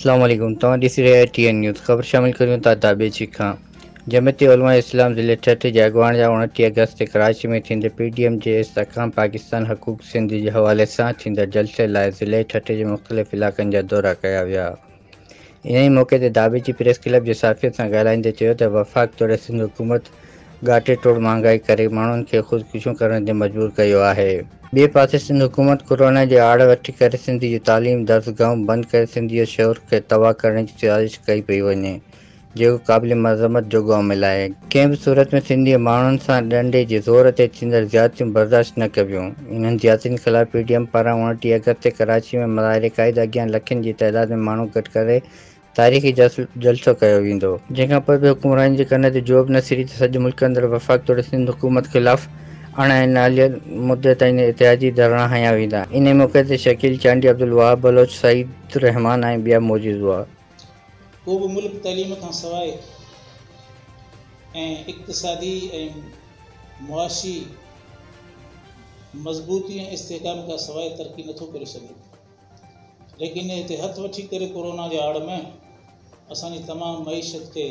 اسلام عليڪم توهان ڏسي رهيا آهيو ٽي اين نيوز خبر شامل ڪريون ٿا داٻيجي کان جمعيت علماء اسلام ضلعي ٺٽي جي اڳواڻ جا 29 آگسٽ تي ڪراچي ۾ ٿيندڙ پي ڊي ايم جي استحڪام پاڪستان حقوق سنڌ جي حوالي سان ٿيندڙ جلسي لاء ضلعي ٺٽي جي مختلف علائقن جا دورا ڪيا ويا انهي موقعي تي داٻيجي پريس ڪلب جي صحافين سان ڳالهائيندي چيو ته وفاق توڙي سنڌ حڪومت ڳاٽي ٽوڙ مهانگائي ڪري ماڻهن کي خودڪشيون ڪرڻ تي مجبور ڪيو آهي. ٻئي پاسي سنڌ حڪومت ڪورونا جي آڙ وٺي ڪري سنڌ جي تعليم درسگاهون بند ڪري سنڌ جي شعور کي تباهه ڪرڻ جي سازش ڪئي پئي وڃي جيڪو قابل مذمت جوڳو عمل آهي. ڪنهن به صورت ۾ سنڌي ماڻهن سان ڏنڊي جي زور تي ٿيندڙ زيادتيون برداشت نه ڪبيون. انهن زيادتين خلاف پي ڊي ايم پاران 29 آگسٽ تي ڪراچي ۾ مظاهري قائد اڳيان لکين جي تعداد ۾ ماڻهو گڏ ڪري تاريخي جلسو ڪيو ويندو. جنهن کان پوء به حڪمرانن جي ڪن تي جوء به نه سري ته سڄي ملڪ اندر وفاق توڙي سنڌ حڪومت خلاف اڻ اعلانيل مدي تائين احتجاجي ڌرڻا هنيا ويندا. انهي موقعي تي شڪيل چانڊيو، عبدالوهاب بلوچ، سعيد الرحمان ۽ ٻيا موجود هئا. ڪو به ملڪ تعليم کان سواء ۽ اقتصادي ۽ معاشي مضبوطي ۽ استحڪام کان سواء ترقي نٿو ڪري سگهي. ليڪن هتي هٿ وٺي ڪري ڪورونا جي آڙ ۾ اسان جي تمام معيشت کي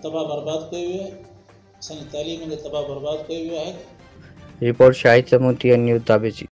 تباهه برباد ڪيو ويو آهي اسان جي تعليم کي تباهه برباد ڪيو ويو آهي. Report, Shahid Samoon, T N news, Dhabeji.